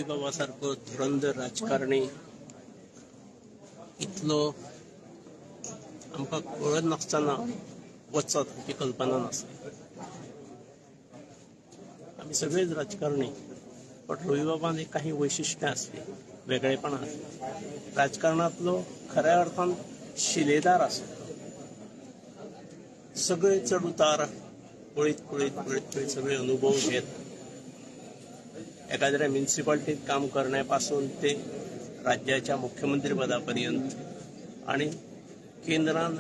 रवी बाबा सारको धुरंधर राजकारणी इतलो आमकां कळनासतना वचत हाची कल्पना नासली. आमी सगळेच राजकारणी, पण रवी बाबान एक काही वैशिष्ट्यां आसली, वेगळेपणां आसली. राजकारणांतलो खऱ्या अर्थान शिलेदार आसलो. सगळे चड उतार पळयत पळयत पळयत पळयत सगळे अनुभव घेत एखाद्या म्युनिसिपालिटीत काम करण्यापासून ते राज्याच्या मुख्यमंत्री पदापर्यंत आणि केंद्रान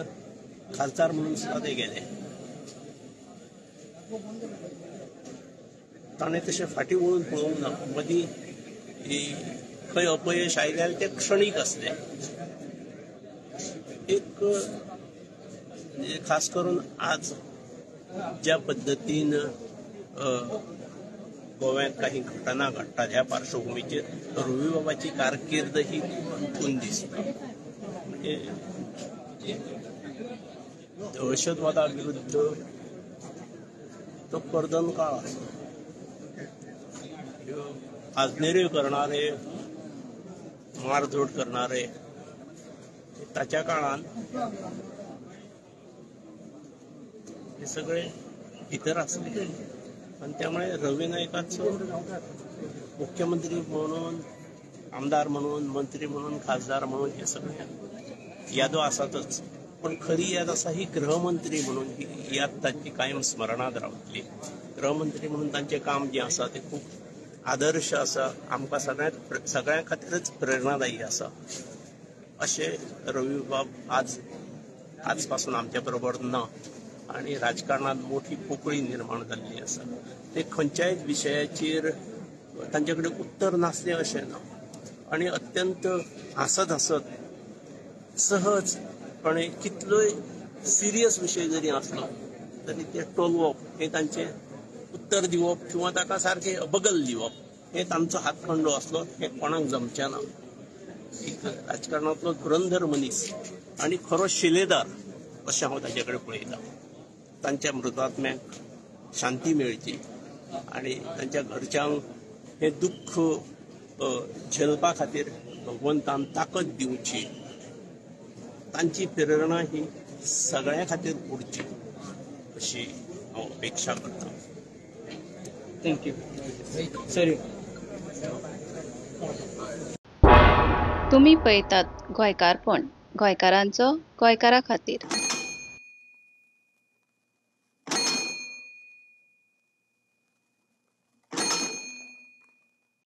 खासदार म्हणून सुद्धा ते गेले. ताणें तशें फाटीं वळून पळोवंक ना. मदीं खंय अपयश आयलें तें क्षणीक आसलें. एक खास करून आज ज्या पद्दतीन गोव्यात काही घटना घडटात ह्या पार्श्वभूमीचेर रवी बाबाची कारकीर्द ही उठून दिसता. म्हणजे दहशतवादा विरुद्ध तो कर्दन काळ आसलो. आजनेऱ्यो करणारे, मारझोड करणारे ताच्या काळान हे सगळे भितर आसले. आणि त्यामुळे रवी नायकाचो मुख्यमंत्री म्हणून, आमदार म्हणून, मंत्री म्हणून, खासदार म्हणून हे सगळे यादो आसातच, पण खरी याद आसा ही गृहमंत्री म्हणून. ही याद तांची कायम स्मरणांत रावतली. गृहमंत्री म्हणून तांचें काम जें आसा तें खूब आदर्श आसा, आमकां सगळ्यां खातीरच प्रेरणादायी आसा. अशें रवीबाब आज पासून आमच्या बरोबर ना आणि राजकारणात मोठी पोकळी निर्माण जाल्ली आसा. ते खंयच्याय विशयाचेर तांचे कडेन उत्तर नासलें अशें ना आणि अत्यंत हांसत हांसत सहजपणे कितलोय सिरियस विशय जरी आसलो तरी ते टोलवप, हें तांचें उत्तर दिवप किंवा ताका सारकें बगल दिवप हे तांचो हातखंडो आसलो. हें कोणाक जमचें ना. एक राजकारणांतलो धुरंधर मनीस आणि खरो शिलेदार अशें हांव ताचे कडेन पळयतां. तांच्या मृतात्म्याक शांती मेळची आणि तांच्या घरच्यांक हें दुख्ख झेलपा खातीर भगवंतान ताकद दिवची. तांची प्रेरणा ही सगळ्यां खातीर उरची अशी हांव अपेक्षा करतां. Thank you sir. तुमी पळयतात गोंयकारपण, गोंयकारांचो गोंयकारा खातीर.